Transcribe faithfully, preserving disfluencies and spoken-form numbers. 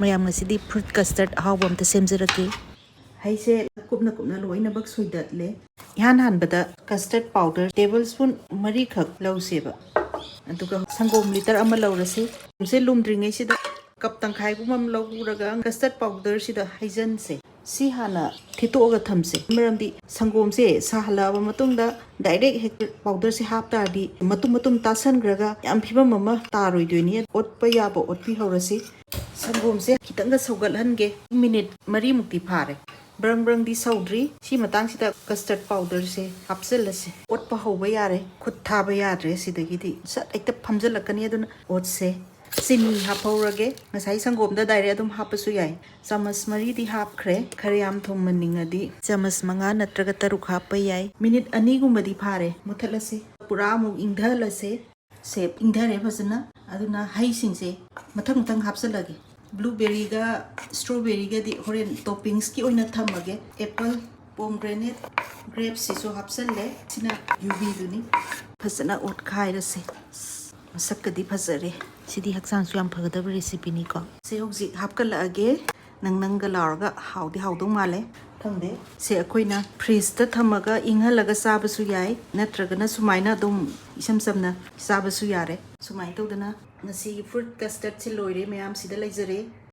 ꯃꯌꯥꯝ, ꯉꯁꯤꯗꯤ fruit custard ꯑꯍꯥꯎꯕ ꯑꯝꯇ ꯁꯦꯝꯖꯔꯛꯀꯦ꯫ ꯍꯩꯁꯦ ꯀꯨꯞꯅ ꯀꯨꯞꯅ ꯂꯣꯏꯅꯃꯛ ꯁꯣꯏꯗꯠꯂꯦ꯫ ꯏꯍꯥꯟ ꯍꯥꯟꯕꯗ custard powder table spoon ꯃꯔꯤꯈꯛ ꯂꯧꯁꯦꯕ꯫ ꯑꯗꯨꯒ ꯁꯪꯒꯣꯝ litre ꯑꯃ ꯂꯧꯔꯁꯤ꯫ ꯁꯪꯒꯣꯝꯁꯦ ꯂꯨꯝꯗ꯭ꯔꯤꯉꯩꯁꯤꯗ cup ꯇꯪꯈꯥꯏꯒꯨꯝꯕ ꯑꯃ ꯂꯧꯔꯒ custard powderꯁꯤꯗ ꯍꯩꯖꯟꯁꯦ꯫ ꯁꯤ ꯍꯥꯟꯅ ꯊꯤꯠꯇꯣꯛꯑꯒ ꯊꯝꯁꯦ꯫ ꯃꯔꯝꯗꯤ ꯁꯪꯒꯣꯝꯁꯦ ꯁꯥꯍꯜꯂꯛꯑꯕ ꯃꯇꯨꯡꯗ direct ꯍꯦꯛꯇ powderꯁꯦ ꯍꯥꯞ ꯇꯥꯔꯗꯤ ꯃꯇꯨꯝ ꯃꯇꯨꯝ ꯇꯥꯁꯟꯈ꯭ꯔꯒ ꯌꯥꯝ ꯐꯤꯕꯝ ꯑꯃ ꯇꯥꯔꯣꯏꯗꯣꯏꯅꯤ꯫ ꯑꯣꯠꯄ ꯌꯥꯕ ꯑꯣꯠꯄꯤꯍꯧꯔꯁꯤ꯫ ꯁꯪꯒꯣꯝꯁꯦ ꯈꯤꯇꯪꯒ ꯁꯧꯒꯠꯍꯟꯒꯦ꯫ Minute ꯃꯔꯤꯃꯨꯛꯇꯤ ꯐꯥꯔꯦ꯫ ꯕ꯭ꯔꯪ ꯕ꯭ꯔꯪꯗꯤ ꯁꯧꯗ꯭ꯔꯤ꯫ ꯁꯤ ꯃꯇꯥꯡꯁꯤꯗ custard powderꯁꯦ ꯍꯥꯞꯆꯤꯜꯂꯁꯤ꯫ ꯑꯣꯠꯄ ꯍꯧꯕ ꯌꯥꯔꯦ꯫ ꯈꯨꯠ ꯊꯥꯕ ꯌꯥꯗ꯭ꯔꯦ ꯁꯤꯗꯒꯤꯗꯤ꯫ ꯁꯠ ꯍꯦꯛꯇ ꯐꯝꯖꯤꯜꯂꯛꯀꯅꯤ꯫ ꯑꯗꯨꯅ ꯑꯣꯠꯁꯦ꯫ ꯆꯤꯅꯤ ꯍꯥꯞꯍꯧꯔꯒꯦ꯫ ꯉꯁꯥꯏ ꯁꯪꯒꯣꯝꯗ direct ꯑꯗꯨꯝ ꯍꯥꯞꯄꯁꯨ ꯌꯥꯏ꯫ ꯆꯥꯃꯁ ꯃꯔꯤꯗꯤ ꯍꯥꯞꯈ꯭ꯔꯦ꯫ ꯈꯔ ꯌꯥꯝ ꯊꯨꯝꯍꯟꯅꯤꯡꯉꯗꯤ ꯆꯥꯃꯁ ꯃꯉꯥ ꯅꯠꯇ꯭ꯔꯒ ꯇꯔꯨꯛ ꯍꯥꯞꯄ ꯌꯥꯏ꯫ Minute ꯑꯅꯤꯒꯨꯝꯕꯗꯤ ꯐꯥꯔꯦ꯫ ꯃꯨꯊꯠꯂꯁꯤ꯫ ꯄꯨꯔꯥ ꯑꯃꯨꯛ ꯏꯪꯊꯍꯜꯂꯁꯦ꯫ ꯁꯦ ꯏꯪꯊꯔꯦ ꯐꯖꯅ꯫ ꯑꯗꯨꯅ ꯍꯩꯁꯤꯡꯁꯦ ꯃꯊꯪ ꯃꯊꯪ ꯍꯥꯞꯆꯤꯜꯂꯒꯦ꯫ Blueberryꯒ strawberryꯒꯗꯤ ꯍꯣꯔꯦꯟ toppingsꯀꯤ ꯑꯣꯏꯅ ꯊꯝꯃꯒꯦ꯫ Apple, pomegranate, grapesꯁꯤꯁꯨ ꯍꯥꯞꯆꯜꯂꯦ꯫ ꯁꯤꯅ ꯌꯨꯕꯤꯗꯨꯅꯤ꯫ ꯐꯖꯅ ꯑꯣꯠꯈꯥꯏꯔꯁꯦ꯫ ꯃꯁꯛꯀꯗꯤ ꯐꯖꯔꯦ꯫ ꯁꯤꯗꯤ ꯍꯛꯆꯥꯡꯁꯨ ꯌꯥꯝ ꯐꯒꯗꯕ recipeꯅꯤꯀꯣ꯫ ꯁꯦ ꯍꯧꯖꯤꯛ ꯍꯥꯞꯀꯠꯂꯛꯑꯒꯦ꯫ ꯅꯪ ꯅꯪꯒ ꯂꯥꯎꯔꯒ ꯍꯥꯎꯗꯤ ꯍꯥꯎꯗꯧ ꯃꯥꯜꯂꯦ꯫ ꯈꯪꯗꯦ꯫ ꯁꯦ ꯑꯩꯈꯣꯏꯅ fridgeꯇ ꯊꯝꯃꯒ ꯏꯪꯍꯜꯂꯒ ꯆꯥꯕꯁꯨ ꯌꯥꯏ, ꯅꯠꯇ꯭ꯔꯒꯅ ꯁꯨꯃꯥꯏꯅ ꯑꯗꯨꯝ ꯏꯁꯝ ꯆꯝꯅ ꯆꯥꯕꯁꯨ ꯌꯥꯔꯦ꯫ ꯁꯨꯃꯥꯏꯅ ꯇꯧꯗꯅ ꯉꯁꯤꯒꯤ fruit custardꯁꯦ ꯂꯣꯏꯔꯦ꯫ ꯃꯌꯥꯝ ꯁꯤꯗ ꯂꯩꯖꯔꯦ꯫